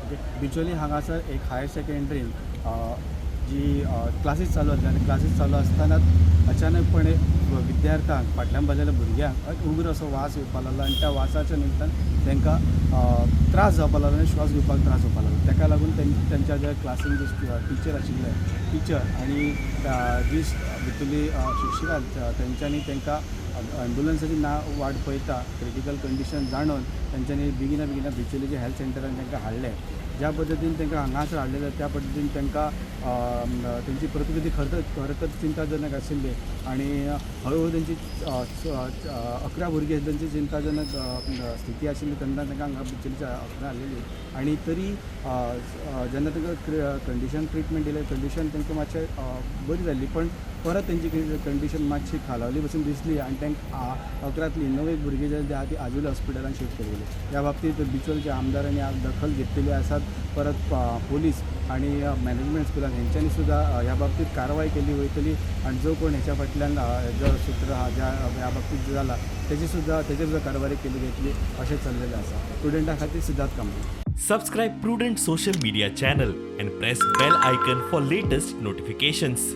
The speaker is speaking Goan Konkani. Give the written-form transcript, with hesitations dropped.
ओके, बिचोली हांगासर एक हायर सेकंडरीन जी क्लासीस चालू आसले आनी क्लासीस चालू आसतनाच अचानकपणे विद्यार्थ्यांक, फाटल्यान बसलेल्या भुरग्यांक एक उग्र असो वास येवपाक लागलो आनी त्या वासाच्या निमतान तांकां त्रास जावपाक लागलो आनी श्वास घेवपाक त्रास जावपाक लागलो. ताका लागून तेंच्या ज्या क्लासीन जे टिचर आशिल्ले, टिचर आनी जी भितरली शिक्षिका, तेंच्यांनी तांकां एम्बुलन्साची ना वाट पळयता क्रिटिकल कंडिशन जाणून तेंच्यांनी बेगिना बेगिना बिचोलीच्या हेल्थ सेंटरान तांकां हाडलें. ज्या पद्दतीन तांकां हांगासर हाडलेलें, त्या पद्दतीन तांकां तेंची प्रकृती खरें तर चिंताजनक आशिल्ली आनी हळू हळू तेंची 11 भुरगीं आशिल्ली, तेंची चिंताजनक स्थिती आशिल्ली तेन्ना तांकां हांगा बिचोलीच्या हॉस्पिटलान हाडलेली. आनी तरी जेन्ना तांकां कंडिशन ट्रिटमेंट दिलें, कंडिशन तांकां मातशें बरी जाल्ली, पण परत तेंची कंडिशन मातशी खालावली पसून दिसली आनी तांकां 11तली 9 एक भुरगीं जी आहा ती आजोली हॉस्पिटलान शिफ्ट केली गेली. ह्या बाबतींत बिचोलच्या आमदारांनी आज दखल घेतलेली आसात. परत पोलीस आनी मॅनेजमेंट स्कुलान हेंच्यांनी सुद्दां ह्या बाबतींत कारवाय केली वयतली आनी जो कोण हेच्या फाटल्यान जो सूत्र आहा, ज्या ह्या बाबतींत जो जाला, तेजी सुद्दां तेजेर सुद्दां कारवाय केली वयतली अशें चल्लेलें आसा. स्टुडंटा खातीर Siddharth Kamble. Subscribe Prudent Social Media channel and press bell icon for latest notifications.